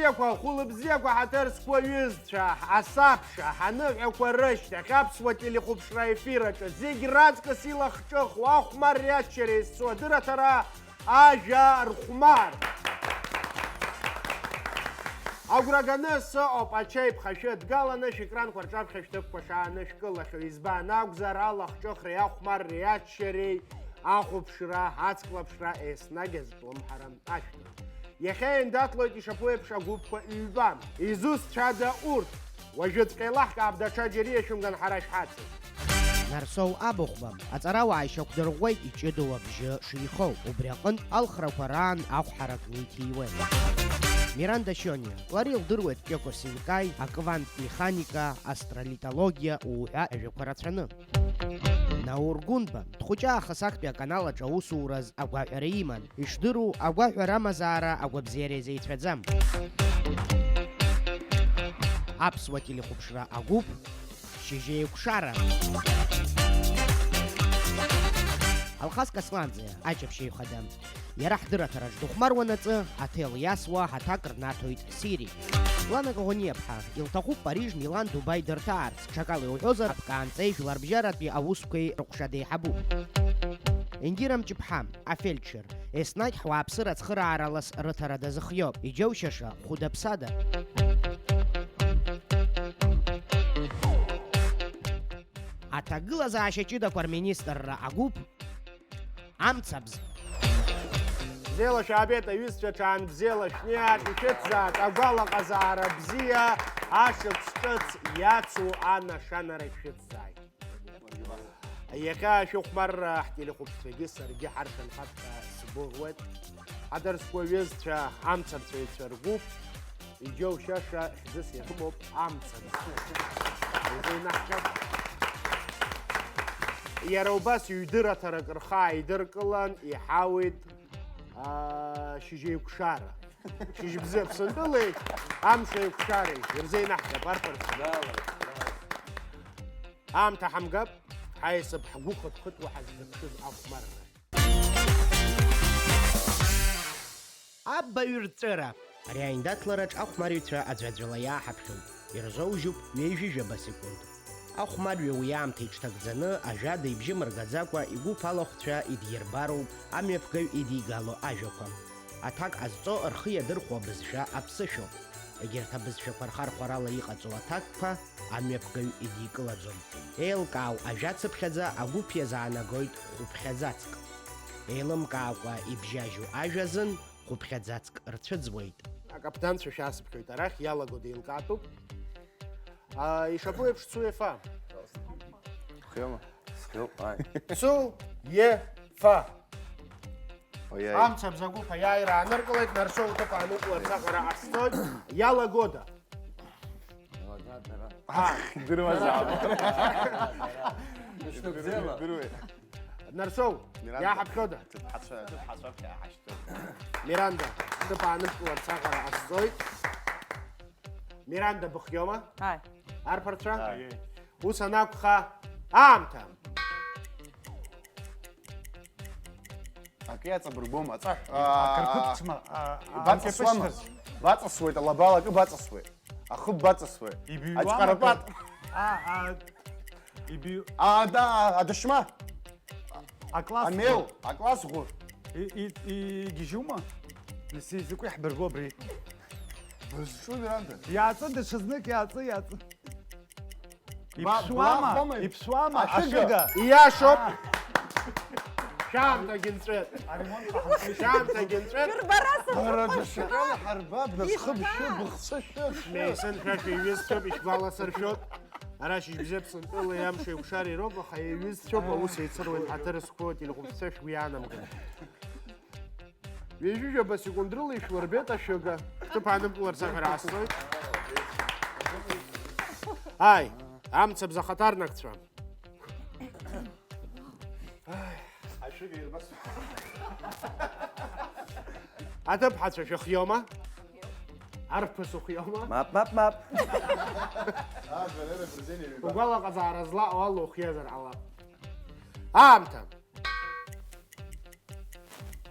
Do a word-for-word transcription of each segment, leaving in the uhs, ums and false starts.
Ахәылбзиақәа, ҳаҭыр зқәу аҩызцәа, асабша, ҳаныҳәақәа рышьҭахь, аԥсуа телехәаԥшра ефир аҿы зегь раҵкыс илахҿыху ахәмарреи аччареи зцу адырраҭара Ажәа рхәмар. Агәра ганы сыҟоуп, ачаи ԥхашәы дгаланы шәекранқәа рҿаԥхьа шәҭыԥқәа шаанышәкылахьоу, избан акәзар, алахҿыхреи ахәмарреи аччареи ахәаԥшра, ацклаԥшра еснагь азҿлымҳара ашәҭ. Иахьа индаҭлоит ишаԥу еиԥш агәыԥқәа ҩба. Изусҭцәада урҭ? Уажәыҵәҟьа еилаҳкаап даҽа џьариа шәымган ҳара шәҳацыз. Нарсоу Абыхәба аҵарауаа ишьақәдырӷәӷәеит иҷыдоу абжьы шихоу, убри аҟынтә алхрақәа раан ахә ҳаракны иҭиуеит. Миранда Шьониа, лара илдыруеит Кьоко Синкаи, акванттә механика, астролитологиа уҳәа ажәақәа рацәаны. Наур Гәынба, дхәыҷы аахыс актәи аканал аҿы аусураз агәаҳәара иман. Ишдыру, агәаҳәара амазаара агәабзиара изеицәаӡам. Аԥсуа телехәаԥшра агәыԥ, шьыжьеиқәшара. Алхас Касланӡиа, аҷаԥшьаҩ хада. Иара ҳдырраҭараҿ дыхәмаруан аҵы, аҭел иасуа ҳаҭак рнаҭоит Сири. Лана Коӷониаԥҳа, илҭахуп Париж, Милан, Дубаи дырҭаарц, ҽакала иуҳәозар, аԥкаанҵеи жәларбжьаратәи аусқәеи рыҟәша деиҳабуп. Индира Мҷыԥҳа, афельдшер, еснагь ҳуааԥсыра ацхырааралас рыҭара дазыхиоуп, иџьоушьаша, хәыда-ԥсада. Аҭагылазаашьа ҷыдақәа рминистрра агәыԥ, Амцабз. Бзиала шәаабеит, аҩызцәа, ҽаан бзиала шәниааит, ишәыцзааит, агәалаҟазаара бзиа, ашықәс ҿыц иацу анашанара шәыцзааит. Иахьа шәыхәмарра ҳтелехәаԥшцәагьы саргьы ҳаршанхап ҳәа сгәыӷуеит. Ҳаҭыр зқәу аҩызцәа, амцабзыҩцәа ргәыԥ, Иџьоушьаша хьӡыс ирымоуп амца. Изеинаҳҟьап. Иара убас ҩдыраҭарак рхы ааидыркылан, иҳауеит, аа, шьыжьеиқәшара. Шьыжьбзиа Аԥсынтәылеи амш еиқәшареи ирзеинаҳҟьап арԥарцәа. Аамҭа ҳамгап, ҳаиасып ҳгәы хыҭ-хыҭуа ҳаззыԥшыз ахәмарра. Абаҩрҵәыра. Ари аиндаҭлараҿ ахәмарҩцәа аӡәаӡәала иааҳаԥхьоит, ирзоужьуп ҩажәижәаба секунд. Ахәмарҩы уи аамҭа иҽҭагӡаны, ажәада ибжьы мыргаӡакәа, игәыԥ алахәцәа идирбароуп амҩаԥгаҩ идигало ажәақәа. Аҭак ҟазҵо рхы иадырхәо абызшәа аԥсышәоуп. Егьырҭ абызшәақәа рхархәарала иҟаҵоу аҭакқәа амҩаԥгаҩ идикылаӡом. Еилкаау ажәацыԥхьаӡа агәыԥ иазаанагоит хәыԥхьаӡацк. Еилымкаакәа ибжьажьу ажәа азын хәыԥхьаӡацк рцәыӡуеит. Акаԥданцәа шәасыԥхьоит арахь, иалаго деилкаатәуп. А, ишаԥу еиԥш, Цу Ефа. Хиома? Схиоуп, ааи. Цу Ефа. Оиаи. Амцабз агәыԥ аиааира ааныркылеит, Нарсоу уҭыԥ аанықәларц аҟара ҟасҵоит. Иалагода? Дыруазаап. Дыруеит. Нарсоу, Миранда. Иааҳаԥхьода? Ҭыԥҳацәа, ҭыԥҳацәа ҳәа иааҳашьҭоуп. Миранда, ҭыԥ аанықәларц аҟара ҟасҵоит. Миранда, быхиома? Ааи. Арԥарцәа? Ааи. Ус анакәха, аамҭа! Акы иаҵабыргуама, аҵаҳә? Акы рқәыԥшма? Баҵасуама? Баҵасуеит, алабала акы баҵасуеит. Ахыб баҵасуеит. Ибыҩуама? Аҷҟарапат. А, а, ибыҩ-, А, да, адашьма. Акласс Амел, ӷәы. Акласс ӷәы. И, и, игьежьума? Нас изакәи ҳбырго абри? Бызҿу, Миранда? Иааҵы, даҽазнык иааҵы, иааҵы. Ба-, Иԥшуама? Блахома? Иԥшуама? Ашәыга. Ашәыга. Ииашоуп. А. Шәаамҭагьы нҵәеит. Аремонт ҟаҳҵеит. Шәаамҭагьы нҵәеит. Шәырбара саҭахуп. Бара даҽакала ҳарба, бнасхыбшьы, быхцәы шәы, шәы. Меисын, шәа шәиҩызцәоуп, ишәгәаласыршәоит. Ара Шьыжьбзиа Аԥсынтәылеи амш еиқәшареи роуп, аха иаҩызцәоуп, аус еицыруеит, ҳаҭыр зқәу ателехәаԥшцәа шәгәы иаанамган. Ҩажәижәаба секунд рыла ишәлырбеит ашәыга. Ҭыԥ аанымтәаларц аҳәара ҟасҵоит. Ааи, амцабз ахаҭарнакцәа. Ааи, ашәыга ирбасуа. Аҭыԥҳацәа шәыхиома? Арԥыс ухиома? Мап, мап, мап. Угәалаҟазаара злаҟоу ала ухиазар ҟалап. Аамҭа.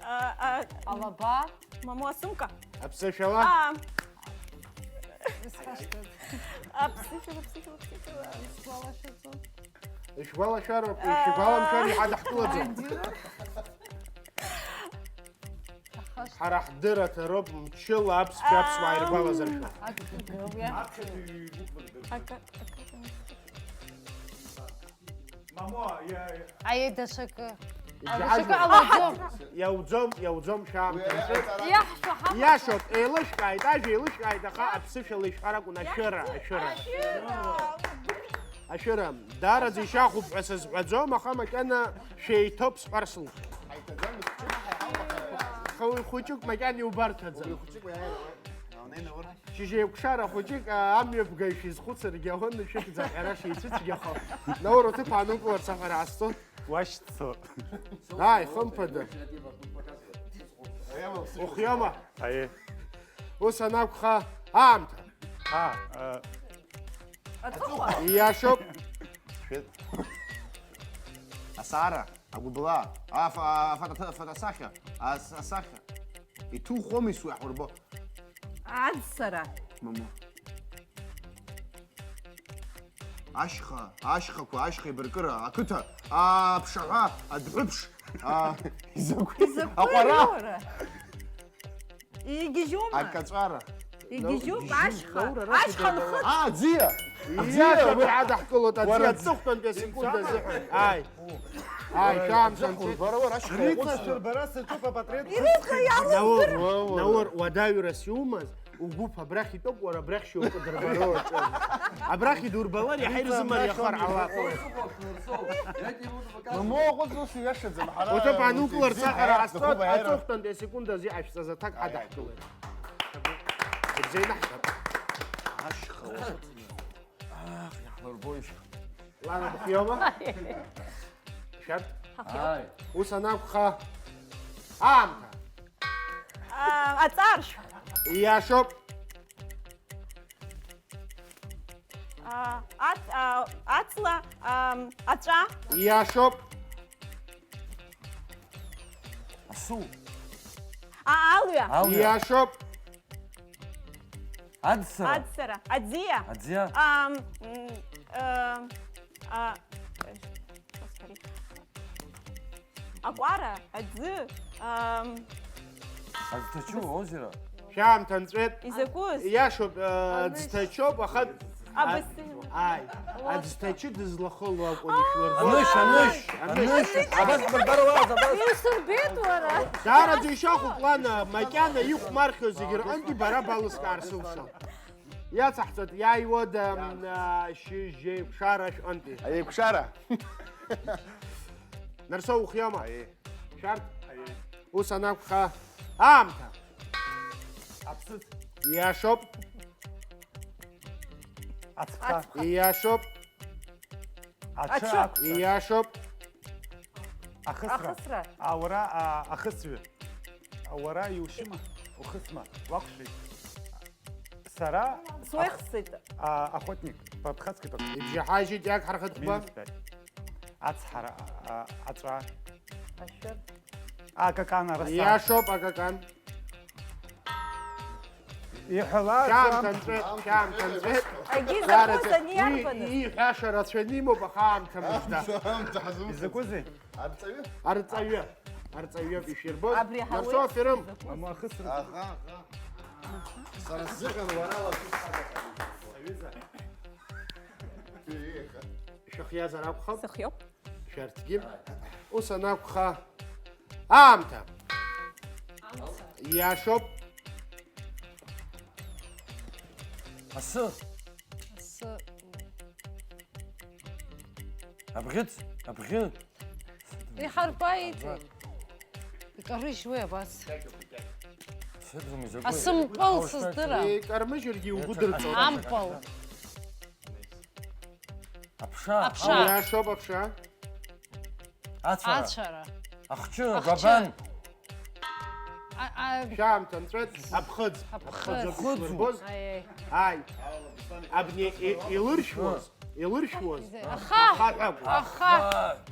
А, а, Алаба. Мамоу асумка. Аԥсышәала? А. Аԥсышәала, ԥсышәала, ԥсышәала. Ишәгәалашәароуп, ишәгәаламшәар иҳадаҳкылаӡом. Ҳара ҳдырраҭароуп мчыла аԥсшәа аԥсуаа иргәалазыршәо. Акы, акы, акы. Мамоу, иа-, иа- Аиеи, даҽакы. Ибжьаҳажьуа. Даҽакы ҟалаӡом. Иауӡом, иауӡом, шәаамҭа. Иаҳшәа ҳамаӡам. Иашоуп, еилышәкааит, ажәа еилышәкааит, аха аԥсышәала ишәҳәар акәын, ашәыра, ашәыра. Ашәыра. Ашәыра. Даараӡа ишьахәуп ҳәа сазҳәаӡом, аха макьана шәеиҭоуп сҳәар сылшоит. Аха уи хәыҷык макьана иубарҭаӡам. Шьыжьеиқәшара хәыҷык, а, амҩаԥгаҩ шәизхәыцыргьы ауан, шәыхьӡ аҳәара шеицәыцәгьахо. Наур, уҭыԥ аанукыларц аҳәара ҟасҵон. Уашьцо. Ааи, хымԥада. Ухиома? Аиеи. Ус анакәха, аамҭа. А, а. Аҵыхәа. Ииашоуп. Шәеит. Асаара, агәыбылаа, аф-, афотоҭ-, афотосахьа, ас-, асахьа. Иҭухуамеи суаҳәарбо? Аӡсара. Мамоу. Ашьха, ашьхақәа, ашьха еибаркыра, ақыҭа, аԥшаҳәа, адәҳәыԥш, а, изакәи? Изакәи аҟәара? Уара? Игьежьума? Акаҵәара. Игьежьуп, ну, ашьха. Наур, ара ашьха шәыдырбалар. Нхыҵ. А, аӡиа! Ииашоуп, аӡиа! Иҳадаҳкылоит, аӡиа, уара аҵыхәтәантәи асекунд азыҳәан. Ааи. Ааи, шәаамҭа нҵәеит. Бара, уара, ашьха. Риҵашәыр, бара саҿуп апатреҭ. Ирыцу иалоу Наур, здырам. Наур, уадаҩрас иумаз, угәыԥ абрахь итәоуп, уара абрахь шьоукы дырбароуп. Абрахь идурбалар, иаҳа ирзымариахар ҟалап. Мамоу, аҟәыҵ ус иҩашаӡам, ҳара уҭыԥ аанукыларц аҟара ҳаиааиртә ҟасҵоит, дыҟоуп, аиааира. Аҵыхәтәантәи асекунд азы иҟашәҵаз аҭак ҳадаҳкылоит. Ирзеинаҳҳәап. Ашьха уаҵәы. Ах, иаҳлырбоишь. Лара, быхиоума? Шәарҭ? Ҳахиоуп. Ааи. Ус анакәха, аамҭа. А, аҵааршә. Ииашоуп. А, ац-, а, аҵла, ам, аҵәа. Ииашоуп. Асу. А, алҩа. Алҩа. Ииашоуп. Аӡсара. Аӡсара. Аӡиа. Аӡиа. Ам, м, э, а, господи. Акәара, аӡы, ам, Аӡҭачу, озеро. Шәаамҭа нҵәеит. Изакәыз? Ииашоуп, э, Анышь. Ӡҭачоуп, аха Абысҭа. Ааи, аӡҭачы дызлахыло акәын ишәлырбо. Анышь, анышь, анышь, анышь. Абас бырбаруаз, абас. Иусырбеит уара. Даараӡа ишьахәуп, лана, макьана ихәмархьоу зегьы рҟынтәи бара балыскаар сылшон. Иацаҳҵоит, иааиуада, м, а, шьыжь еиқәшара шәҟынтәи. Аиқәшара. Нарсоу, ухиоума? Аиеи. Шәарҭ? Аиеи. Ус анакәха, аамҭа. Аԥсыӡ. Ииашоуп. Ацха. Ацха. Ииашоуп. Аҽы. Аҽы. Ақәцәа. Ииашоуп. Ахысра. Ахысра. А, уара, а, ахысҩы. Уара иушьыма? Ухысма? Уакәшеит. Сара суеихсит. Ах-, а, охотник. Подхацкий только. Ибжьаҳажьит иагҳархатәқәа. Минус пять. Ацҳара, а, аҵәа. Ашәыр. А, акакан, араса. Ииашоуп, акакан. Иҳәала, шәаамҭа нҵәеит, шәаамҭа нҵәеит. Агьи закәыз ани иарбаныз? Уи ииҳәаша рацәаны имоуп, аха аамҭа мыжда. Аамҭа ҳазымхәыцит. Изакәызеи? Арҵаҩы? Арҵаҩы. Арҵаҩы ишәирбоз. Абри Нарсоу ҳауеит. Аферым. Изакәыз? Аму ахысра. Аха, аха. Сара сзыҳәан уара уаҵәы схадаҳәа. Шәахиазар акәхап? Сыхиоуп. Шәарҭгьы. Ус анакәха, аамҭа. Ииашоуп. Асы. Асы. Абӷьыц, абӷьы. Иҳарба иҵегь. Икарыжьуеи абас? Сыдрум изакәи? Асымпыл сыздырам. Икармыжьыргьы иугәыдырҵоит. Ампыл. Аԥша. Аԥша. Ииашоуп аԥша. Ацәара. Ацәара. Ахчы, ахчы. Агәабан. А, а, шәаамҭа нҵәеит, аԥхыӡ. Аԥхыӡ. Аԥхыӡ. Аԥхыӡ. Аԥхыӡ. Ааи, ааи. Ааи. Абни и-, илыршәуаз. Илыршәуаз? Аха! Ахаҳә акәын. Аха!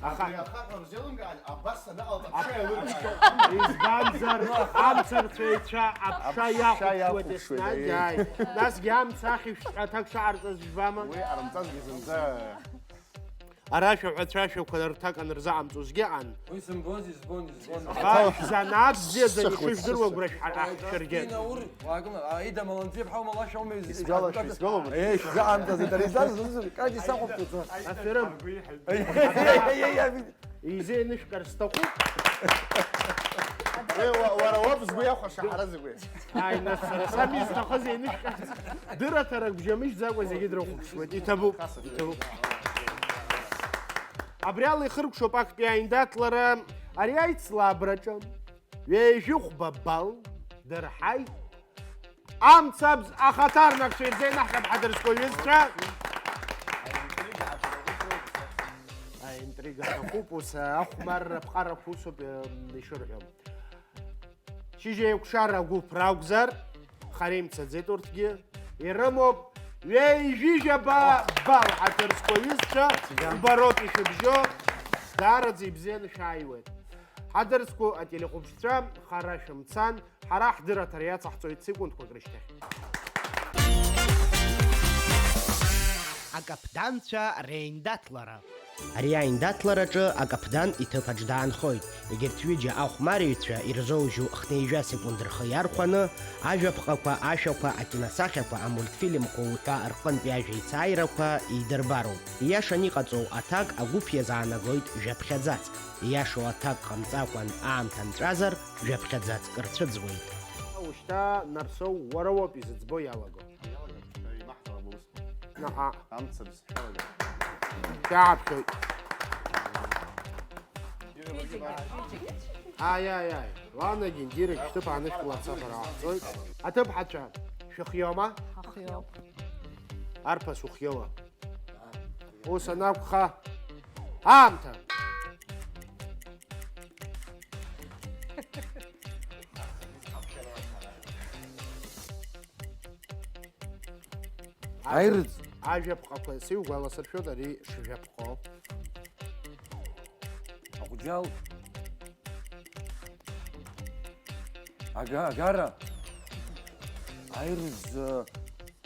Аха! Абри ахаҳә рзеилымкаан, абас санаҟалҵ, аԥша иалыршәуеит. Избанзар, амцарцәаҩцәа аԥша иахәаԥшуеит еснагь, ааи. Насгьы амца ахьышәҭ ҳәа аҭак шаҟарҵаз жәбама? Уи арымҵазгьы зынӡа. Ара ашәаҳәацәа ашәақәа рҭак анырзаҟамҵозгьы аан. Уи сымбози, збони, збони. Аха шәзанааҭ бзиаӡаны ишыжәдыруа агәра шәҳарахьчаргьы. Уаагыла, аида, маланӡеиԥҳа, умалашәа, ума из-, Исгәалашәо, исгәалоу. Еи, шәзаамҭазеи, дара изааз, зызу, кади сахәаԥҵәаӡа. Аферым. Еи, еи, еи, еи, еи. Изеинышәкар сҭахуп. Уи уа-, уара уоуп згәы иахәаша ҳара зегь уи. Ааи, нас сара сами изҭахыз еинышәкарц. Дырраҭарак бжьамыжьӡакәа зегьы дрыхәаԥшуеит. Иҭабуп, иҭабуп. Абри ала ихыркәшоуп актәи аиндаҭлара. Ари аицлабраҿы ҩажәихәба балл дырҳаит. Амцабз ахаҭарнакцәа ирзеинаҳҟьап ҳадырсқәа ҩызцәа. Аинтрига ҳәа акоуп, ус ахәмарра аԥҟарақәа усоуп, м, ишырҳәо. Шьыжь еикәшара агәыԥ ракәзар, хара имцаӡеит урҭгьы, ирымоуп ҩажәижәаба балл ҳаҭырсқәа ҩызцәа, убароуп ишәыбжьо, даараӡа ибзианы шәааиуеит. Ҳадырсқәа ателехәаԥшцәа, хара шәымцан, ҳара ҳдырраҭара иацаҳҵоит секундқәак рышьҭахь. Акаԥданцәа реиндаҭлара. Ари аиндаҭлараҿы акаԥдан иҭыԥаҿ даанхоит. Егьырҭ ҩыџьа ахәмарыҩцәа ирзоужьу хнеижәа секунд рхы иархәаны, ажәаԥҟақәа, ашәақәа, акиносахьақәа, амультфильмқәа уҳәа рҟынтәи ажәеицааирақәа идырбароуп. Ииашаны иҟаҵоу аҭак агәыԥ иазаанагоит жәаԥхьаӡаҵәҟьа. Ииашоу аҭак ҟамҵакәан аамҭа нҵәазар, жәаԥхьаӡаҵәҟьа рцәыӡуеит. Ушьҭа, Нарсоу, уара уоуп изыӡбо иалаго. Иалагап, шәара имаҳҵалап аус. Наҟ-ааҟ. Амцабз шәалагап. Шәааԥхьоит. Ааи, ааи, ааи. Ланагьы Индирагь шәҭыԥ аанышәкыларц аҟара ааҳҵоит. Аҭыԥҳацәа, шәыхиоума? Ҳахиоуп. Арԥыс ухиоуа? Ус анакәха, аамҭа! Аирыӡ. Ажәаԥҟақәа сиугәаласыршәоит, ари шжәаԥҟоу. Аҟәџьал. Ага-, агара. Аирыӡ,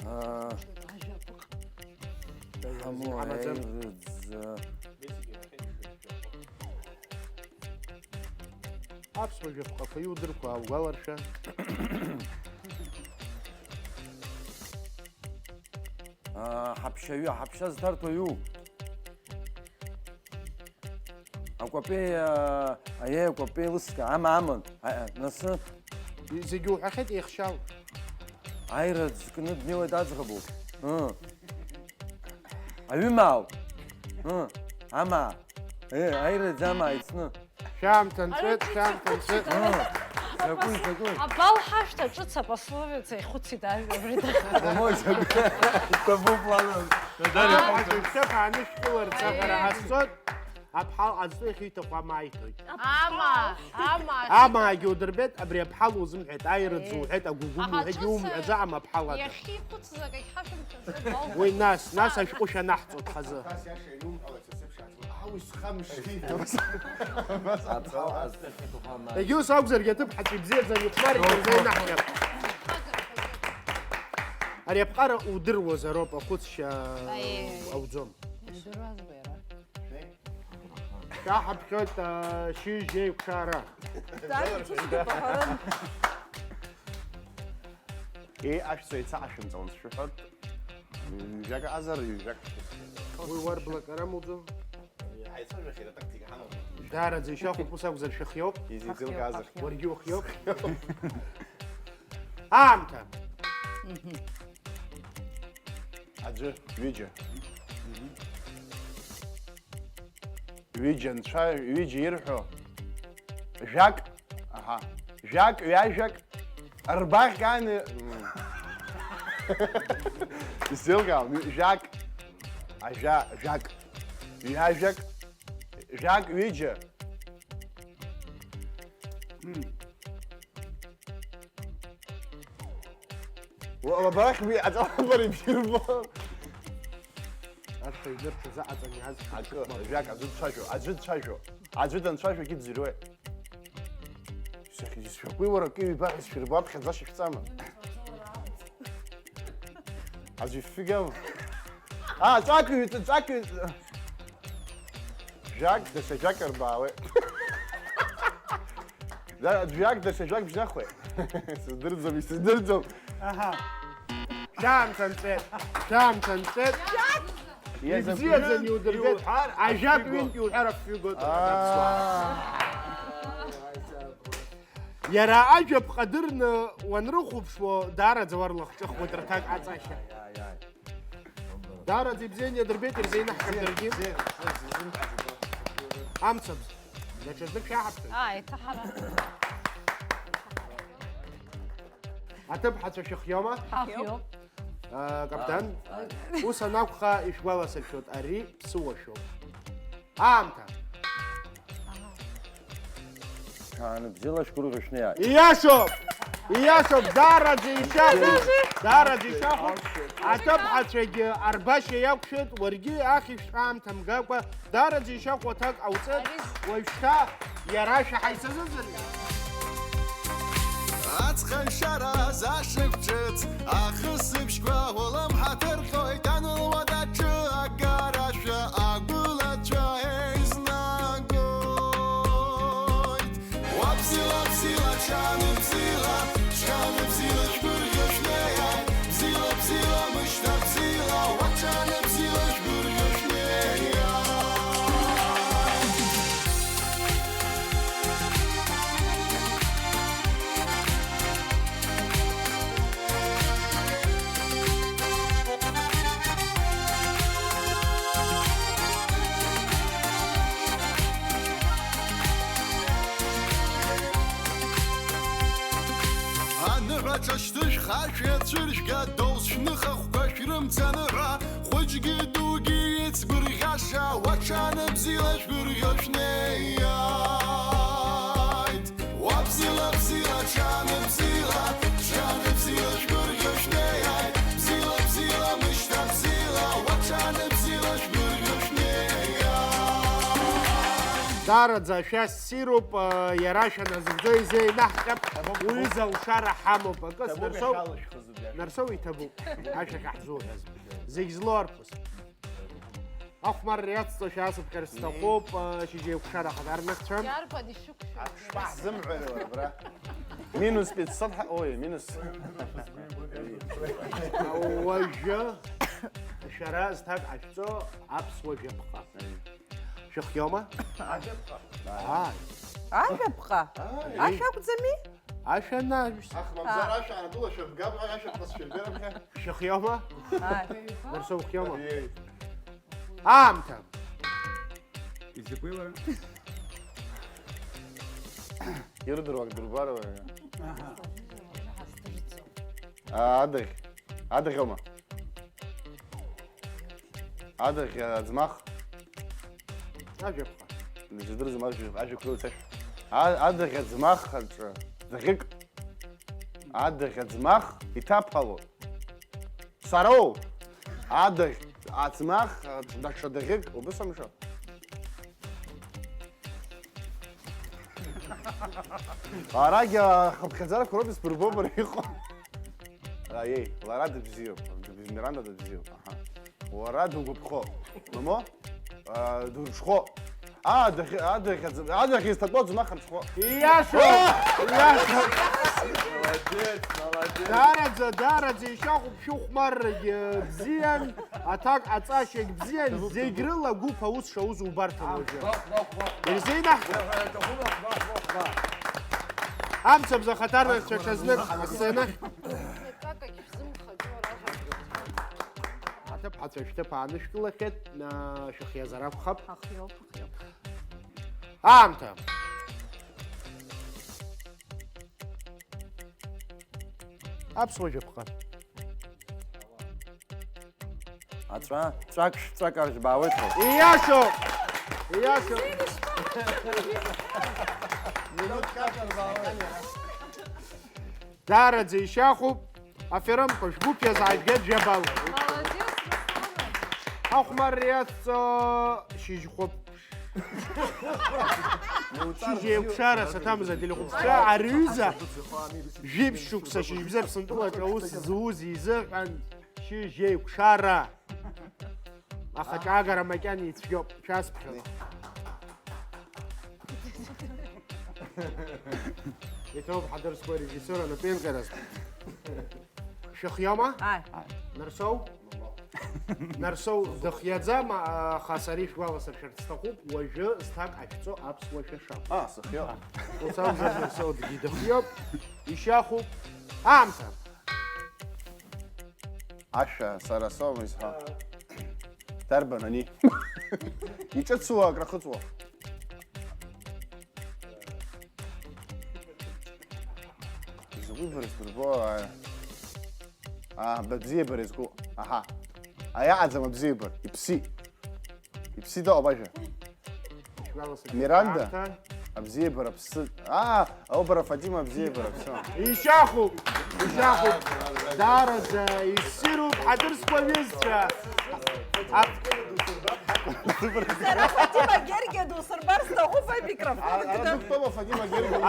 аа, ҳамоу, аирыӡ. Аԥсуа жәаԥҟақәа иудырқәа угәаларшәа. Аа, ҳаԥшьаҩы, ҳаԥшьа зҭарҭәаҩу. Акәапеи, аа, аиеи, акәапеи лыска, ама, аман. А, а, насы. Зегьы уҳәахьеит еихшьала. Аира зкны днеиуеит аӡӷаб. Ыы. Аҩымаау. Ыы. Амаа. Э, аира ӡамаа ицны. Шәамҭа нҵәеит, шәамҭа нҵәеит. Закәи, закәи? Абал ҳашәҭа ҿыц апословица ихәыцит ажәа абри дахьӡ. Умой, закәи? Табу планын. Аха шәҭыԥ аанышәкыларц аҟара ҟасҵоит, аԥҳал ҟазҵо иахьиҭаху амаа иҭоит. Амаа, амаа. Амаагьы удырбеит, абри аԥҳал узымҳәеит, аирыӡ уҳәеит, агәыгәым уҳәеит, иумҳәаӡаам аԥҳал ада. Иахьихәыцыз акагь ҳашәымҳәаӡеит. Уи нас, нас ашәҟәы шәанаҳҵоит хазы. Ас иаша инумҳәалак, са сеиԥш. Ау, исхамышҭит. Аԥҳал ҟазҵахьеит уҳәа амаа. Егьа ус акәзаргьы, аҭыԥҳацәа ибзиаӡаны ихәмарит, ирзеинаҳгап. Ари аԥҟара удыруазароуп, ахәыцшьа ауӡом. Удыруазма иара? Шәаҳаԥхьоит, а, шьыжь еиқәшара. Даараӡа усгьы баҳаран. Еи, ашәҵа еица ашәымҵалан сшәыҳәоит. Ҩажәак ыҟазар, ҩажәак шәыцәгьа. Уи уарблак ара муӡо? Ҳаицәажәахьеит, атактика ҳамоуп. Даараӡа ишәахәуп, ус акәзар шәыхиоуп. Изеиҵеилкаазар. Уаргьы ухиоуп. Аамҭа. Аӡәы, ҩыџьа. Ҩыџьа анцәа, ҩыџьа ирҳәо. Жәак, аҳа. Жәак, ҩажәак, рбаӷь ани-, м. Исзеилкаауам, жәак, ажәа, жәак, ҩажәак, жәак, ҩыџьа. М. Уа-, лабахь уи аҵәахабар ибжьырбо. Арҭ аҩны рҽазыҟаҵан иааз акы, ажәак, аӡәы дцәажәо, аӡәы дцәажәо, аӡәы данцәажәогьы дзыруеит. Исҳәақәеи уара, акы ҩба ҳәа сшәырбо аԥхьаӡа шәышәҵама? Аӡәы ифҩы гьама? Аа, ҵәак ҩ-, ҵәак ҩ-, Жәак, даҽа жәак рбаауеит. Да, жәак, даҽа жәак бжьнахуеит. Сыздырӡом, исыздырӡом. Аҳа. Шәаамҭа нҵәеит, шәаамҭа нҵәеит. Ибзиаӡаны иудырбеит. Иуҳәар, ажәак ҩынтә иуҳәар афҩы гот. Аа. Иара ажәа ԥҟадырны уанрыхәаԥшуа, даараӡа уарлахҿыхуеит рҭак аҵашьа. Даараӡа ибзианы иадырбеит, ирзеинаҳҟьап даргьы. Амцабз. Даҽазнык шәаҳаԥхьоит. Ааи, ҭаҳара. Аҭыԥҳацәа шәыхиома? Ҳахиоуп. Аа, каԥдан. Ус анакәха, ишәгәаласыршәоит, ари ԥсыуашәоуп. Аамҭа. Ҽаанбзиала шәгәырӷьо шәнеиааит. Ииашоуп! Ииашоуп! Даараӡа ишәахәа! Даараӡа ишәахәа! Аҭыԥҳацәагьы арбашьа иақәшәеит, уаргьы ахьышәҭҳәа аамҭа мгакәа, даараӡа ишәахәа аҭак ҟауҵеит, уажәшьҭа иара шәаҳа исазыӡырҩы. Аҵх аншьара азашықә ҿыц, ахысыбжьқәа улымҳа ҭырҟьоит, анылуа даҽа агарашәа агәылацәа еизнагоит. Уа бзиала, бзиала, ҽаныбзиала, ҽаныбзиала шәгәырӷьо шәнеиааит, бзиала, бзиала, мышьҭа бзиала, уа ҽаныбзиала шәгәырӷьо шәнеиааит. Аныҳәаҿа шьҭышәха, шәеицәыржәга, доу шәныхахәқәа шәрымцаны ҳәа, хәыҷгьы дугьы ицгәырӷьаша, уа ҽаныбзиала шәгәырӷьо шәнеиааит. Уа бзиала, бзиала, ҽаныбзиала, ҽаныбзиала шәгәырӷьо шәнеиааит. Бзиала, бзиала, мышьҭа бзиала, уа ҽаныбзиала шәгәырӷьо шәнеиааит. Даараӡа шәа ссируп, иара шәаназыгӡо изеинаҳҟьап, уҩыза алшара ҳамоуп. Акы, Нарсоу, Нарсоу иҭабуп, ашәа ахьаҳзуҳәаз. Зегь злоу арԥыс. Ахәмарра иацҵо шәаасыԥхьар сҭахуп, шьыжьеиқәшара ахаҭарнакцәа. Иарбан ишәықәшәо? Шԥаҳзымҳәари уара абра? Минус пятьсот ҳа-, ой, минус. Уажәы шәара зҭак ҟашәҵо аԥсуа жәаԥҟа. Шәыхиома? Ажәаԥҟа. Ааи. Ажәаԥҟа? Ааи. Ашәа акәӡами? Ашәа анажәс. Аха, мамзар, ашәа анагәылашәа бгап ҳәа, ашәа ҟасшәырберамхьа. Шәыхиома? Ааи. Нарсоу ухиома? Иеи. Аамҭа. Изакәи уара? Ирдыруа ак дырбар уара. Аҳа. Адыхь. Адыхьоума? Адыхь аӡмах. Ажәаԥҟа. Дыздырӡом ажәа, ажәа қәлоуцашәа. А-, адыхь аӡмах аҿы ӡыхьык. Адыхь аӡмах иҭаԥало. Сароу! Адыхь аӡмах аҿы даҽа даӷьык, убыс амшо? Арагь ахыԥхьаӡарақәа роуп исбырбо бара иҟоу. Аиеи, лара дыбзиоуп, Миранда дыбзиоуп, аҳа. Уара дугәаԥхо. Мамо? А, дурҽхәо. А, дахь-, а, дахьаӡ-, а, дахьизҭатәоу аӡмах амҽхәо. Ииашоуп! Ииашоуп! Молодец, молодец! Даараӡа, даараӡа ишьахәуп шәыхәмаррагьы бзиан, аҭак аҵашьагь бзиан, зегь рыла гәыԥ аус шауз убарҭан уажәы. Ирзеинаҳ-, Амцабз ахаҭарнакцәа ҽазнык асценахь. Аҭыԥҳацәа шәҭыԥ аанышәкылахьеит, шәыхиазар акәхап. Ахиоуп, ахиоуп. Аамҭа. Аԥсуа жәаԥҟа. Аҵәа, ҵәак, ҵәак аржьбаауеит ҳәа. Ииашоуп! Ииашоуп! Даараӡа ишьахәуп, аферымқәа шәгәыԥ иазаажәгеит жәабала. Молодец, Руслан. Ахәмарра иацҵо шьыжьхәыԥ. Шьыжь еиқәшара саҭамыз ателехәаԥшцәа, ари ҩыза жәиԥшь шықәса шьыжьбзиа Аԥсынтәылаҿ аус зуз изыҳәан шьыжь еиқәшара. Ахаҿаагара макьана ицәгьоуп, шәасԥхьоит. Иҭоуп ҳадырсқәа режиссиор анапеинҟьараз. Шәыхиоума? Ааи. Нарсоу? Нарсоу дыхиаӡам, аха сара ишәгәаласыршәарц сҭахуп, уажәы зҭак ашәҵо аԥсуа шәа шакәу. Аа, сыхиоуп. Ус акәзар, Нарсоу дгьы дыхиоуп, ишьахәуп. Аамҭа! Ашәа сара соума изҳәо? Дарбан ани? Иҿыцу акрахыҵуа. Изакәи бара сдырбо, аа. Аа, быбзиабара изку. Аҳа. Аиаҟаӡам абзиабара. Иԥсит. Иԥсит ауп ажәа. Шәгәаласыршәоит. Миранда? Аамҭа. Абзиабара ԥсы. Аа, Обара Фатима абзиабара ԥсы. Ишьахәуп, ишьахәуп. Даараӡа иссируп, ҳадырсқәа ҩызцәа. Ап- Сара Фатима Гергиа дусырбар сҭахуп амикрофон.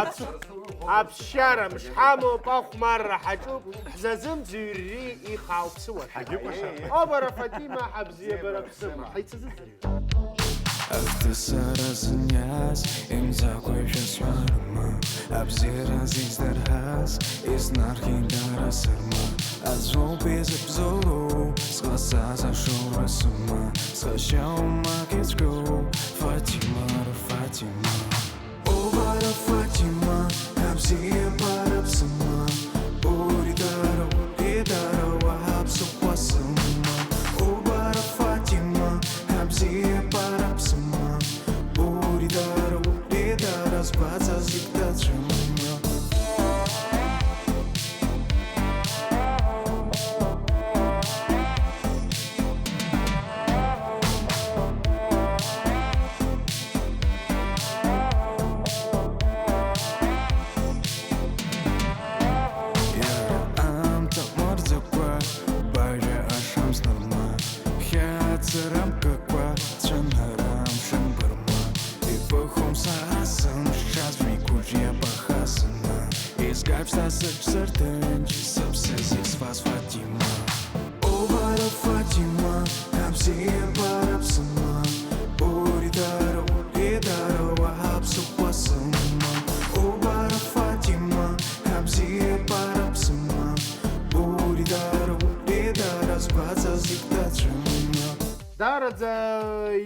Аԥ- Аԥсшьара мшҳамоуп, ахәмарра ҳаҿуп, ҳзазымӡырҩри ихаауп сыуашәа. Обара Фатима, ҳабзиабара ԥсыма, ҳаицазыӡырҩ. Ахҭысара зыниаз, имӡакәа ишәасҳәарыма, абзиара зегь здырҳаз, иснархьит дара сырма, аӡәоуп изыбзоуроу, сҟасҵаз ашоура сыма, схашьа умак ицәгьоу, Фатима, Фатима. Убара Фатима, абзиабара ԥсыма, ури дара, ури дара, уаҳа ԥсыхәа сымам. Убара Фатима, абзиабара ԥсыма, ури дара, ури дара, сгәаҵа зегь дацәымӷуп. Иара аамҭа мырӡакәа, бажәа ашамс нарма, хьаацара мкыкәа, цәанара амшын бырма, ибыхәом сара сымшцәа, змеигәыжь иабахасына, изгап шьҭа сыҽсырҭынч, сыԥсы зегь зфаз Фатима. Убара Фатима, абзиабара ԥсыма, ури дара, ури дара, уаҳа ԥсыхәа сымам. Убара Фатима, абзиабара ԥсыма, ури дара, ури дара, сгәаҵа зегь дацәымӷуп. Даараӡа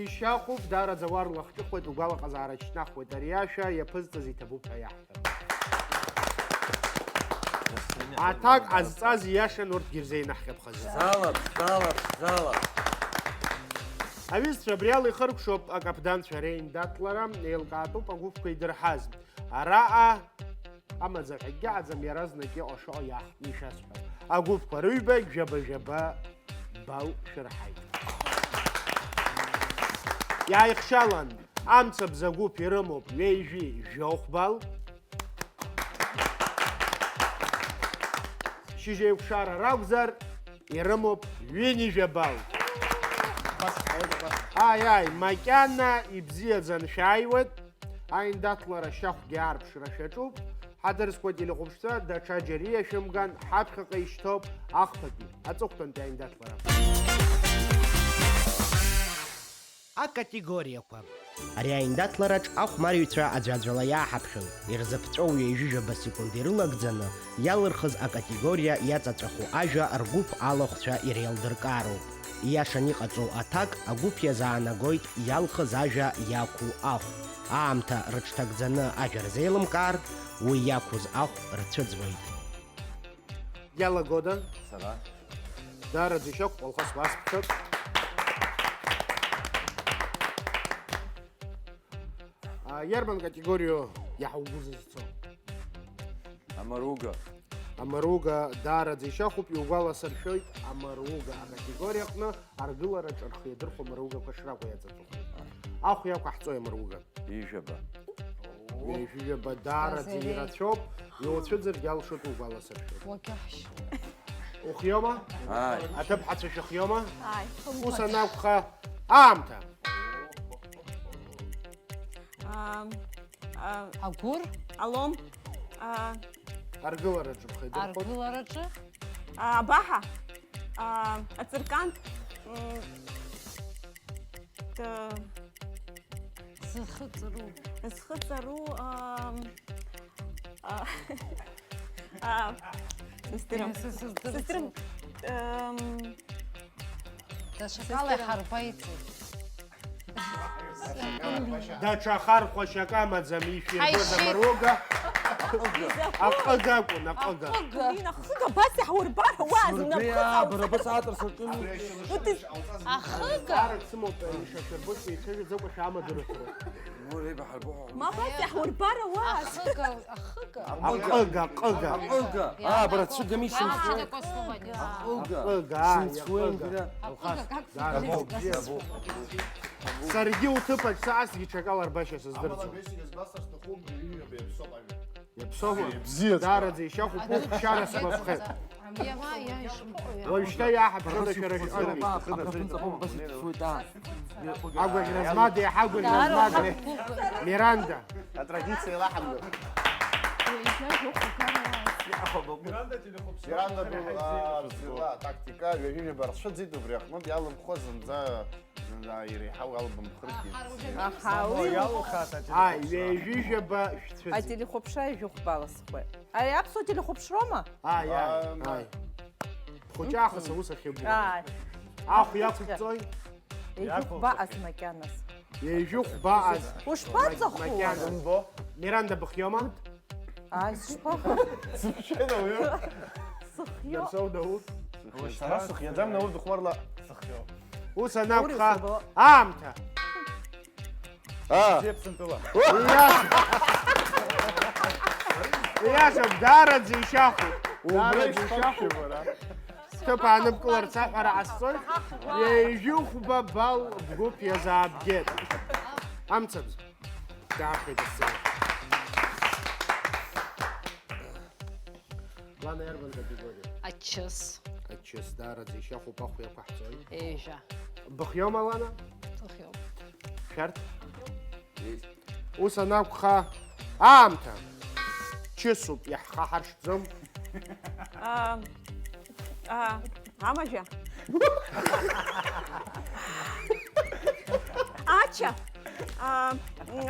ишьахәуп, даараӡа уа рлахҿыхуеит, угәалаҟазаара шьҭнахуеит, ари ашәа иаԥызҵаз иҭабуп ҳәа иаҳҳәап. Аҭак ҟазҵаз ииашан, урҭгьы ирзеинаҳҟьап хазы. Залап, залап, залап. Аҩызцәа, абри ала ихыркәшоуп акаԥданцәа реиндаҭлара, еилкаатәуп агәыԥқәа идырҳаз. Араҟа амаӡаҟьагьы аӡам, иаразнак иҟашо иаҳ-, ишәасҳәап. Агәыԥқәа рыҩбагь жәаба-жәаба балл шәырҳаит. Иааихшьалан, амцабз агәыԥ ирымоуп ҩеижәи жәохә балл. Шьыжьеиқәшара ракәзар, ирымоуп ҩынҩажәа балл. Ааи, ааи, макьана ибзиаӡаны шәааиуеит. Аиндаҭлара шьахәгьы аарԥшра шәаҿуп. Ҳадырсқәа телехәаԥшцәа, даҽа џьариа шәымган, ҳаԥхьаҟа ишьҭоуп ахԥатәи, аҵыхәтәантәи аиндаҭлара. Акатегориақәа. Ари аиндаҭлараҿ ахәмарыҩцәа аӡәаӡәала иааҳаԥхьоит, ирзыԥҵәоу ҩажәижәаба секунд ирылагӡаны иалырхыз акатегориа иаҵаҵәаху ажәа ргәыԥ алахәцәа иреилдыркаароуп. Ииашан иҟаҵоу аҭак агәыԥ иазаанагоит иалхыз ажәа иақәу ахә. Аамҭа рыҽҭагӡаны ажәа рзеилымкаар, уи иақәыз ахә рцәыӡуеит. Иалагода? Сара. Даараӡа ишьахә, Колхоз уасԥхьоит. А, иарбан категориоу иаҳаугәыз изцо? Амаруга. Амаруга даараӡа ишьахәуп, иугәаласыршәоит, амаруга акатегориа аҟны аргылараҿы рхы иадырхәо амаругақәа шракәу иаҵаҵәахуп. Ахә иақәаҳҵои амаруга? Ижәаба. Ҩажәижәаба даараӡа ирацәоуп, иуцәыӡыргьы алшоит угәаласыршәоит. Уагьаҳшьуеит. Ухиоума? Ааи. Аҭыԥҳацәа шәыхиоума? Ааи. Ус анакәха, аамҭа. Ам, а, Агәыр? Алом. А, Аргылараҿы бхеидырхәоит. Аргылараҿы? А, абаҳа. А, аҵыркант. М, т-, Зхы ҵару. Зхы ҵару, ам, а, а, сыздырам. Сыздырам. Сыздырам. Ам, Даҽакала сыздырам. Иҳарбаиҵеит. Даҽа хархәашьак амаӡам, ишәирбоз Ҳаишьит. Амаруга. Аҟыга акәын, аҟыга. Аҟыга. Блин, ахыга, абас иаҳурбар ауаа, Сырбеиа, зынапхыҵ бара бас ааҵра саҿын. Ахыга. Арак сымоуп, ишәырбоз еицәажәаӡакәа шәамадырыҭра. Ну, реибаҳарбо ҳәа. Ма абас иаҳурбар ауаа. Ахыга, ахыга. Аҟыга, аҟыга. Аҟыга. Аа, бара цәыгами сымшәои. Аҟыга. Аҟыга, ааи, сымцуеи, аҟыга. Бара. Аҟыга, как Да, да, бо, да, бзиа, да. Бо. Саргьы уҭыԥаҿ саасгьы ҽакала рбашьа сыздырӡом. Амала, бесик збасыр сҭахуп, ҩажәи жәаба иаԥсоуп ажәа. Иаԥсоума? Бзиа. Даараӡа ишьахәуп, уқәшьара сгәаԥхеит. Иама, иа, ишԥаҟоу, иа? Уажәшьҭа иаҳаԥхьода шәара шәҟынтә. Аԥхынҵа ԥомба базеиҭ сфоит, аа. Агәаӷьра змада, иаҳа агәаӷьра змада. Миранда. Атрадициа еилаҳамгар. Миранда ду, а, бзиала атактика, ҩажәи жәаба рцәыӡит, убри аҟнытә иалымхуа зынӡа, зынӡа иреиҳау албом хыркит. Аҳа, уи иалухаат ателехәаԥшра. Ааи, ҩажәи жәаба шәцәыӡит. Ателехәаԥшра ҩажәи хәба аласхуеит. Ари аԥсуа телехәаԥшроума? Ааи, ааи, ааи. Бхәыҷы аахыс аус ахьыбуа. Ааи. Ахә иақәҵои? Иақәылҵахьеит. Ҩажәи хәба аз. Ушԥаҵаху? Макьана. Миранда, быхиоума? Ааи, сышԥаҟоу? Сыхиоу. Нарсоу даур? Сара сыхиаӡам, Наур дыхәмарла. Сыхиоу. Ус анакәха, аамҭа. Аа. Бзиа, Ԥсынтәыла. Ииашоуп. Ииашоуп, даараӡа ишьахәуп. Даараӡа ишьахәуп. Ҭыԥ ааныбкыларц аҳәара ҟасҵоит. Ҩажәи хәба балл бгәыԥ иазаабгеит. Амцабз. Даахеит асцена. Лана, иарбан категориа? Ачыс. Ачыс, даараӡа ишьахәуп, ахә иақәаҳҵоит. Ежьа. Быхиоума, Лана? Сыхиоуп. Шәарҭ? Ус анакәха, аамҭа! Чысуп, иаҳхаҳаршҭӡом. А, а, амажа. Ача. А,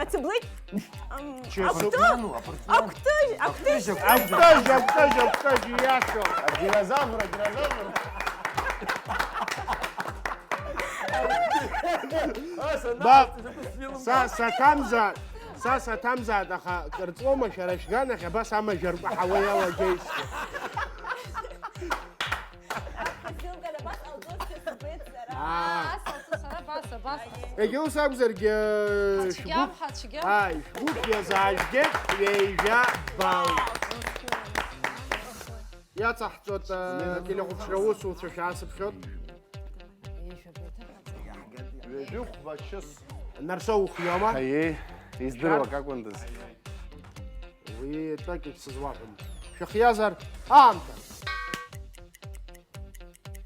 ацыблыкь. Ам, чысуп. Акәты. Акәты, акәты. Акәтыжь, акәтыжь, акәтыжь, акәтыжь, иашоуп. Адинозавр, адинозавр. Ба, са саҭамзаат, са саҭамзаат, аха кыр ҵуама шәара шәганахь абас амажәарқәа ҳауа иалагеижьҭеи? Ҳазылгар абас ҟалҵозшәа збеит сара. Аа. Ас, ас, сара абас, абас. Егьа ус акәзаргьы, ҳацәгьам, шәгәыԥ, ҳацәгьам. Ааи, шәгәыԥ иазаажәгеит ҩажәа балл. Иацаҳҵоит, э, телехәаԥшра усуцәа шәаасыԥхьоит. Ҩажәи хәба чыс. Нарсоу ухиоума? Аиеи, издыруа акакәындаз. Уи тәакгьы сызуаҳәом. Шәыхиазар, аамҭа.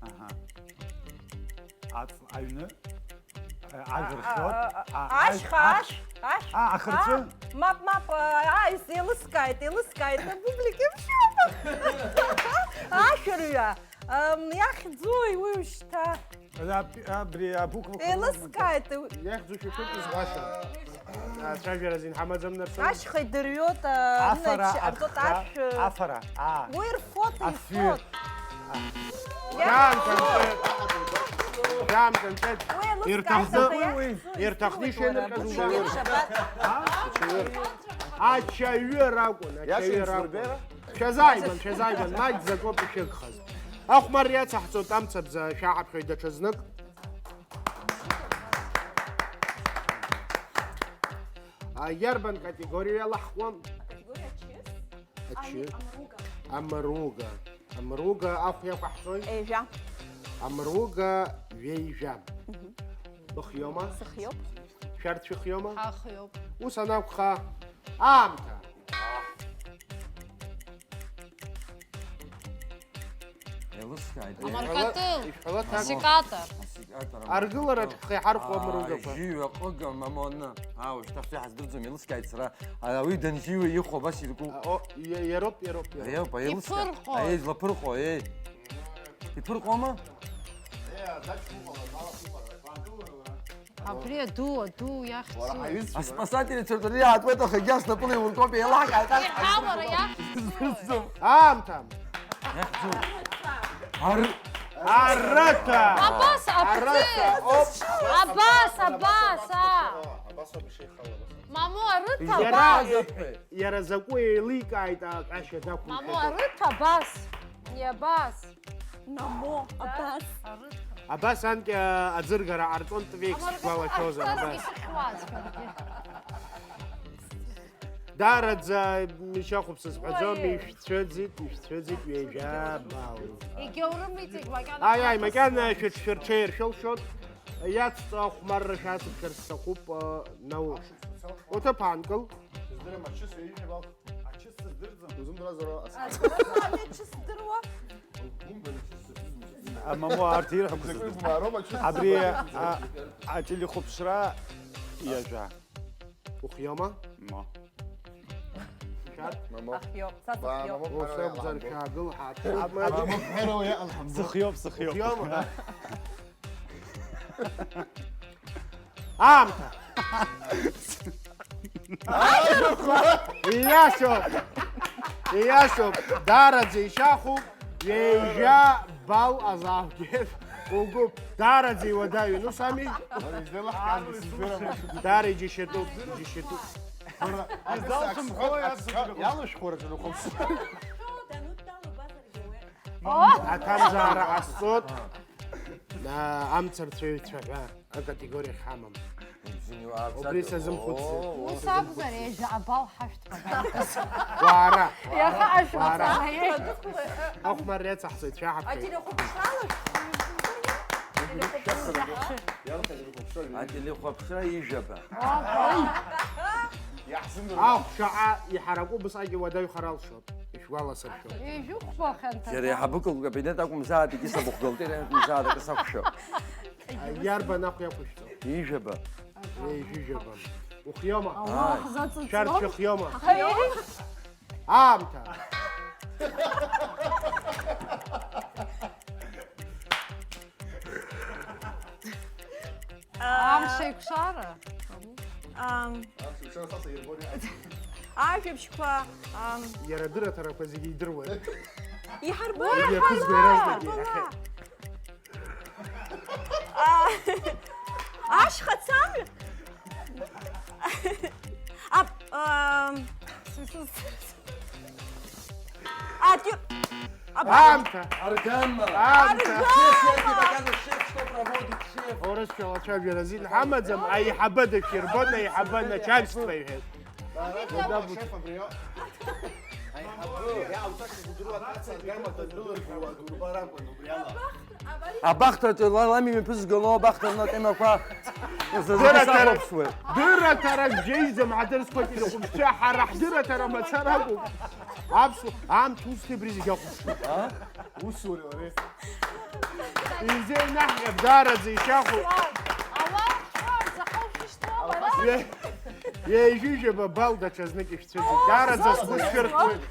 Аҳа. Аҵ-, аҩны, э, ажә рхиоуп. А, а, а, а, ашьха, ашь-, ашь-, ашь-, а, ахырҵәы? А, мап, мап, а, а, ис-, еилыскааит, еилыскааит, апублика имшәоуп. Ашәырҩа, ам, иахьӡуи уи ушьҭа? Аб-, абри абуквақәа Еилыскааит. Иахьӡу шәышәоит, изгәашәа. Ацәажәара азин ҳамаӡам, Нарсоу. Ашьха идырҩоит, а, Афара, ночь, а, арҵоит ахха, ашә-, афара, а. Уи рфоҭа, афҩы. Ифоҭ. Даамҭанҵеит. Даамҭанҵеит. Уи еилыскааит, ирҭахны, аха уи, уи, иахьӡу ирҭахны ишеинырҟьаз убар. Ачаҩы ракәын, ачаҩы ракәын. Шәазааигәан, шәазааигәан, маҷӡакоуп ишәыгхаз. Ахәмарра иацаҳҵоит, амцабз шәаҳаԥхьоит даҽазнык. А, иарбан категориа иалаҳхуа? Акатегориа ачыс? Ачы. Ами, амруга. Амруга. Амруга, ахә иақәаҳҵои? Ежәа. Амруга, ҩеижәа. Мгм. Быхиоума? Сыхиоуп. Шәарҭ шәыхиоума? Ҳахиоуп. Ус анакәха, аамҭа. Еилыскааит. Амаркатыл. Ишәҳәала, ишәҳәала ҭак. Асекатор. Асекатор, амаркатыл. Аргыларатә ҳәа иҳархуа амругақәа. Жьыҩ аҟыга, мамоу, ана. Аа, уажәшьҭа ҳзы ҳаздырӡом, еилыскааит сара. Ара уи данжьыҩуа ихәо абас ирку. А, о, иа-, иароуп, иароуп, иароуп. Иоуп, еилыскааит. Иԥырҟо. Аиеи, злаԥырҟо, еи. Иԥырҟома? Абри аду, аду иахьӡу. Аспасательцәа ртәаны иаатуеит, аха егьа снапыла иуркуп, еилаҳкааит, ас иҳамара иахьӡу. Аамҭа. Иахьӡу. Ар-, арыҭа. Абас, абри. Арыҭа, оп. Абас, абас, а. Мамоу, арыҭа, иара, абас. Иара закәу еиликааит аҳәашьа дақәымшәаӡо. Мамоу, арыҭа, абас. Иабас. Намо, абас. Абас анкьа аӡыргара ҟарҵон Твеикс, шәгәалашәозар, абас. Даараӡа ишьахәыԥ сызҳәаӡом, ишәцәыӡит, ишәцәыӡит ҩажәа балл. Егьаурым иҵегь макьана. Аи, аи, макьана шәыҽ-, шәырҽеиршәылшьот, иацҵа ахәмарра шәасыԥхьар сҭахуп, э, Наул. Уҭыԥ аанкыл. Сыздырам, ачыс ҩажәа балл. Ачыс сыздырӡом. Узымдыруазаро ас-. Ачыс здыруа. Амаму арҭ ирҳәақәо сыздырӡом. Закәи бмаароуп ачыс. Абри, а, ателехәаԥшра иажәа. Ухиома? Ма. Шәарҭ? Мамо. Ахиоуп, са сыхиоуп. Мамо, ус акәзар, шәаагыл, ҳааҭ. Мамо, ҳәара уи, алҳамду. Сыхиоуп, сыхиоуп. Ухиома? Аамҭа! Ииашоуп! Ииашоуп! Даараӡа ишьахәуп, ҩажәа балл азааугеит. Угәы даараӡа иуадаҩын, ус ами? Даара иџьашьатәуп, иџьашьатәуп. Иалышәхуа рҿы нахәаԥш. Аҭамзаара ҟасҵоит. Амцарцәаҩцәа ҳәа акатегориа ҳамам. Убри сазымхәыцӡеит. Ус акәзар, ҩажәа абал ҳашәҭуа. Уаара. Иаха ашәмацара. Ахәмарра иацаҳҵоит, шәаҳаԥхьеит. Ателехәаԥшрала. Ателехәаԥшра ижәаба. Ахә шаҟа иҳараку убасҟак иуадаҩхар алшоит. Ишәгәаласыршәоит. Ижәыхәба хьанҭа. Иара еиҳабык лкабинет акәымзааит, егьыс абыхәгалтер акәымзааит акы сақәшәо. Иарбан ахә иақәышәҵо? Ижәаба. Ижәижәаба. Ухиома? Аллаҳ заҵәыҵо. Шәарҭ шәыхиома? Аамҭа. Амш еиқәшара? Ам. Амш еиқәшара са саирбони. Ажәабжьқәа, ам. Иара адырраҭарақәа зегьы идыруеит. Иҳарбоит, зегьы иаԥызго иаразнак иҳәахьеит. А, ашьха цамҩа. Ап-, ам. Ати-, ап-, Аамҭа! Аргама! Аамҭа! Аргама! Шеф, шеф, шеф, что проводит шеф? Урысшәала ацәажәара азин ҳамаӡам, аиҳабы дышәирбон, аиҳабы аначальство иҳәеит. Шеф абрио. Аиҳабы, иаауҵашьа удыруа аҭаца аргама данрылыргыло адурба ракәын, убри ала. Абахҭаҿы ла-, лами мҩаԥызгало абахҭа рнатемақәа. Дырраҭара, сахәаԥшуеит. Дырраҭарак џьеишьӡам ҳаҭыр зқәа телехәаԥшцәа, ҳара ҳдырраҭара мацара акәым. Аԥсуа, аамҭа усҭеи абри зегь ахәаԥшуеит. А? Усуреи уареи. Изеинаҳиап, даараӡа ишьахәуп. Ауаа рҿы ахы шәышьҭуа, бара? Е-, ҩажәижәаба бал даҽазнык ишәцәыӡит. Даараӡа сгәы сшәырхуеит.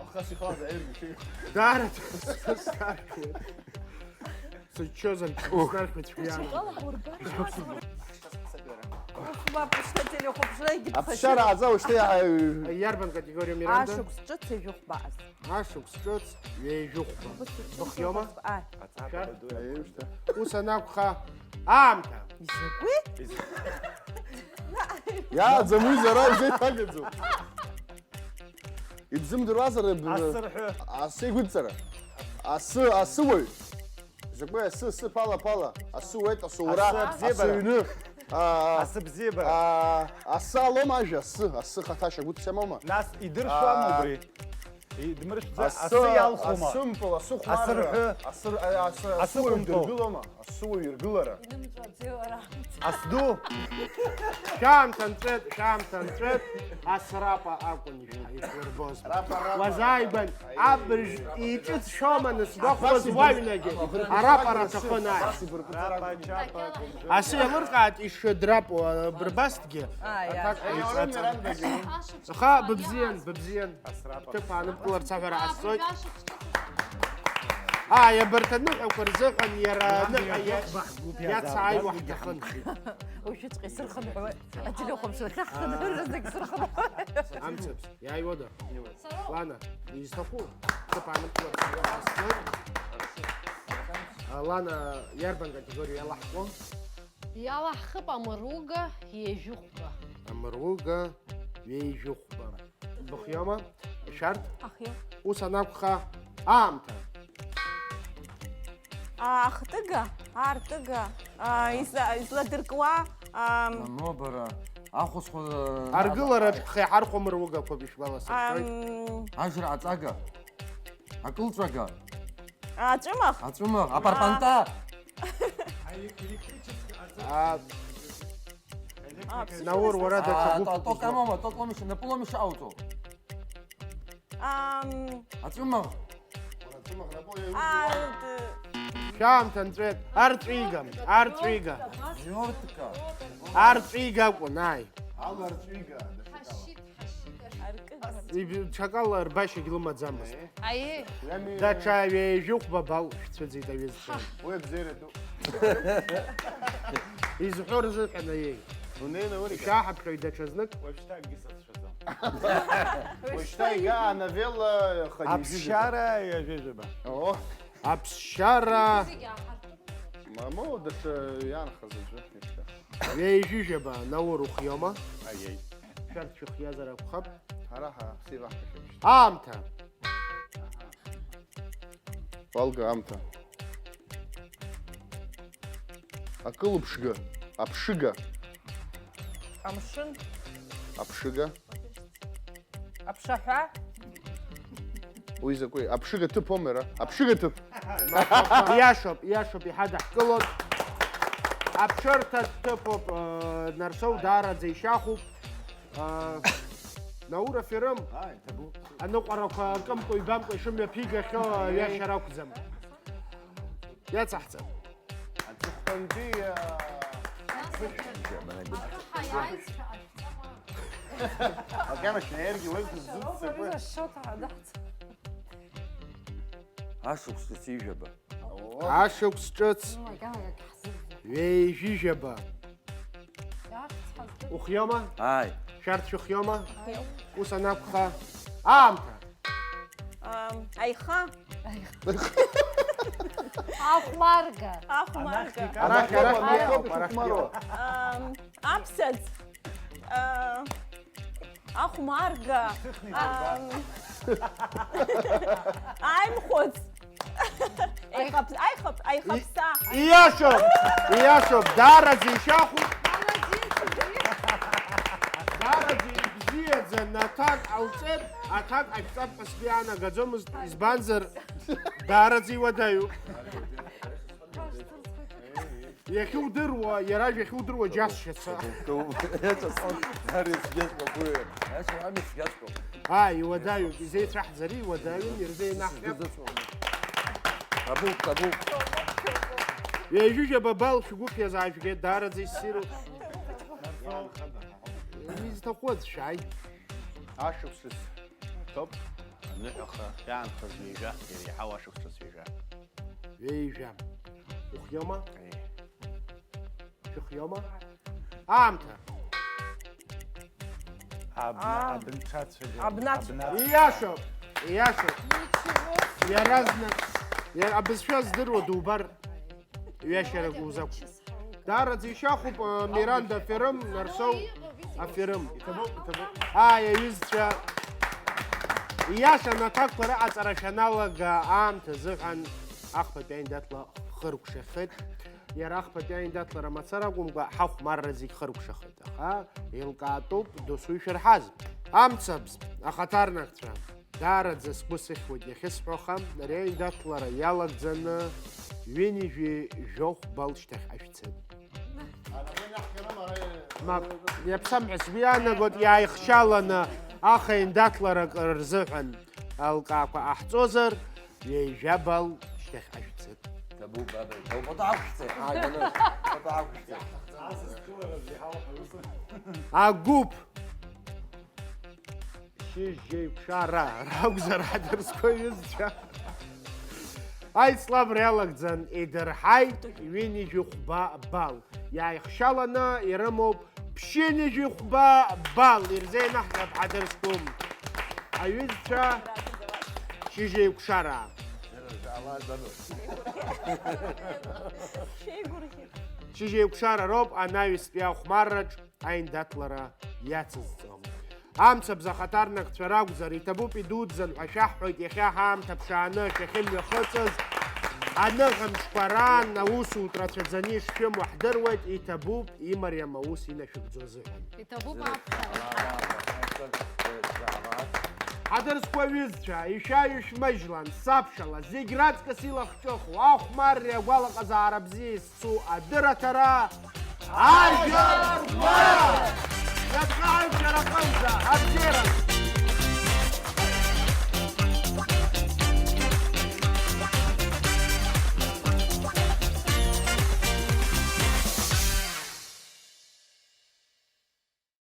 Ахас ихала даиргьы шеи. Даараӡа сгәы сшәырхуеит. Сыччозар, снархьуеит цәгьала. Уф, мап, ушьҭа телехәаԥшра егьыԥхашьароуп. Аԥсшьара ааӡа ушьҭа иаҳа-. Иарбан категориа, Миранда? Ашықәс ҿыц ҩажәихәба азы. Ашықәс ҿыц ҩажәихәба. Быхиома? Ааи. Шәа? Ус анакәха, аамҭа. Изакәи? Иааӡам уи, зара изеиҭагаӡом. Ибзымдыруазар, иб-, асы рҳәы. Асы игәыдҵара. Асы, асы уаҩ. Закәи асы, асы ԥала, ԥала. Асы уеит, асоура, асы абзиабара. Асы ҩны. А, асы бзиабара. А, асы алоума ажәа, асы, асы хаҭа шьагәыҭ сымоума? Нас идыршәуама убри? Идмыршәӡа, асы, асы иалхума? Асымпыл, асы хәмарра. Асырҳәы. Асы, а, асы, асы асуаҩ ҟәымпыл. Дыргылома? Асуаҩ иргылара. Инымҵәаӡеи уара? Асду. Шәамҭа нҵәеит, шәамҭа нҵәеит, асрапа акәын ишәа-, ишәлырбоз. Рапа, рапа, Уазааигәан, рапа. Абыржә иҿыцшьома, нас гәахәуаз уаҩнагьы. Арапара аҭахын ааи. Асы иалырҟааит ишыдрапу, абырбасҭгьы. Ааи, ааи. Аҭак Аиаурым ҟаиҵаӡам. Ирандагьы. Аха быбзиан, быбзиан. Ҭыԥ ааныбкыларц аҳәара ҟасҵоит. Ааи, абарҭ аныҳәақәа рзыҳәан иара аныҳәа иа-, иацааиуа ҳҭахын. Уажәыҵәҟьа исырхынҳәуеит. Ателехәаԥшра ахьахьӡаны рызегь сырхынҳәуеит. Амцабз, иааиуада? Лана, изҭаху? Ҭыԥ ааныбкыларц аҳәара ҟасҵоит. А, Лана, иарбан категориа иалаҳхуа? Иалаҳхып амыруга ҩажәихәба. Амыруга ҩажәихәба. Быхиоума? Шәарҭ? Ахиоуп. Ус анакәха, аамҭа. А, ахтыга, артыга, а, изла-, изладыркуа, а, Мамоу, бара, ахәыцхә, а, Аргылараҿ ҳхы иаҳархәо мыругақәоуп, ишәгәаласыршәоит. Ам, Ажра аҵага. Акылҵәага. Аҵәымаӷ. Аҵәымаӷ. Апарпанта. А, А, Наур, уара даҽа А, гәыԥ то-, токамоума, токламишь, напыломишь ауҵо. Ам, Аҵәымаӷ. А, д- Шәаамҭа нҵәеит. Арҵәига, арҵәига. Иортка. Арҵәига акәын, ааи. Аларҵәига, даҽакала. Аркы. Иб-, ҽакала рбашьагь лымаӡамызт. Аиеи. Даҽа ҩажәихәба балл шәцәыӡит аҩызцәа. Уи абзиара ду. Изҳәо рзыҳәан аиеи. Унеины уриган. Ишаҳаԥхьои даҽазнык? Уажәшьҭа акгьы сацәшәаӡом. Уажәшьҭа ига ановелла хынҩажәижәаба. Аԥсшьара ҩажәижәаба. О. Аԥсшьара. Мамоу, даҽа иаанхаз аӡәы ишьҭа. Ҩажәижәаба, Наур, ухиоума? Аиеи. Шәарҭ шәыхиазар акәхап. Ҳара ҳа, ҳԥсы еилаҳкахьеит шьҭа. Аамҭа. Уалга аамҭа. Акылыԥшга, аԥшыга. Амшын. Аԥшыга. Аԥшаҳәа. Уи закәи? Аԥшыга ҭыԥ аума иара? Аԥшыга ҭыԥ. Иашоуп, иашоуп, иҳадаҳкылоит. Аԥшырҭа ҭыԥуп, э, Нарсоу даараӡа ишьахәуп. Э, Наур аферым. Ааи, ҭабуп. Аныҟәарақәа акымкәа-ҩбамкәа ишымҩаԥигахьоу аиашьа ракәӡам. Иацаҳҵап. Аҵыхәтәантәи, а, Макьана шәаергьы уаҩ дыззыццакуеи? Ашықәс ҿыц ҩажәижәаба. О. Ашықәс ҿыц ҩажәижәаба. Ухиома? Ааи. Шәарҭ шәыхиома? Ус анакәха, аамҭа. Ам, аиха. Ахәмарга. Ахәмарга. Арахь, арахь, арахь, арахь. Ам, аԥсаӡ. А, ахәмарга. Ам, аимхәыц. Аихаԥ-, аихаԥ-, аихаԥса. Ииашоуп, ииашоуп, даараӡа ишьахәуп. Даараӡа ибзиаӡан аҭак ҟауҵеит, аҭак ҟашәҵап ҳәа сгәы иаанагаӡомызт, избанзар, даараӡа иуадаҩуп. Иахьудыруа, иара жәахьудыруа џьасшьаца. Ааи, иуадаҩуп, изеицәаҳӡари, иуадаҩым, ирзеинаҳҟьап. Абук, абук. Ҩажәижәаба балл шәгәыԥ иазаажәгеит, даараӡа иссируп. Изҭаху аӡә шәааи. Ашықәс ҿыц ҭоуп, аныҳәаха иаанхаз ҩажәа, иреиҳау ашықәс ҿыц ҩажәа. Ҩажәа. Ухиома? Аиеи. Шәыхиома? Аамҭа. Абна-, А. Абнацәа. Абнаҵә. Абна-, Ииашоуп, ииашоуп. Иаразнак, иа-, абызшәа здыруа дубар, ҩашьарак узақәым. Даараӡа ишьахәуп, э, Миранда Ферым, Нарсоу аферым. Иҭабуп, иҭабуп. Ааи, аҩызцәа, ииашаны аҭакқәа рыҟаҵара шәаналага аамҭа азыҳәан ахԥатәи аиндаҭлара хыркәшахеит. Иара ахԥатәи аиндаҭлара мацара акәымкәа, ҳахәмарра зегь хыркәшахеит. Аха еилкаатәуп досу ишәырҳаз. Амцабз, ахаҭарнакцәа. Даараӡа сгәы сыхьуеит иахьысҳәо, аха ари аиндаҭлара иалагӡаны ҩынҩажәи жәохә балл шьҭахьҟа шәцеит. Мап, иаԥсам ҳәа сгәы иаанагоит, иааихшьаланы аха аиндаҭларак рзыҳәан алкаақәа ҟаҳҵозар, ҩажәа балл шьҭахьҟа шәцеит. Ҭабуп, баба, ҭабуп, ҭабуп, ҭабуп. Агәыԥ. Шьыжьеиқәшара ракәзар, ҳадырсқәа ҩызцәа аицлабра иалагӡан, идырҳаит ҩынҩажәи хәба балл. Иааихшьаланы ирымоуп ԥшьынҩажәи хәба балл. Ирзеинаҳҟьап ҳадырсқәа аҩызцәа шьыжьеиқәшара. Шьыжьеиқәшара роуп анаҩстәи ахәмарраҿ аиндаҭлара иацызҵо. Амцабз ахаҭарнакцәа ракәзар, иҭабуп идуӡӡан ҳәа шәаҳҳәоит, иахьа ҳаамҭа ԥшааны шәахьымҩахыҵыз, аныҳәамшқәа раан аусутә рацәаӡаны ишшәымоу ҳдыруеит, иҭабуп имариам аус инашәыгӡо азыҳәан. Иҭабуп аԥхьара. Ҳадырсқәа ҩызцәа, ишәаҩ-шәмыжьлан, сабшала, зегь раҵкыс илахҿыху, ахәмарреи агәалаҟазаара бзиеи зцу адырраҭара, Ажәа ргәы! Иаԥҟа ажәлар аҟынӡа, абзиараз!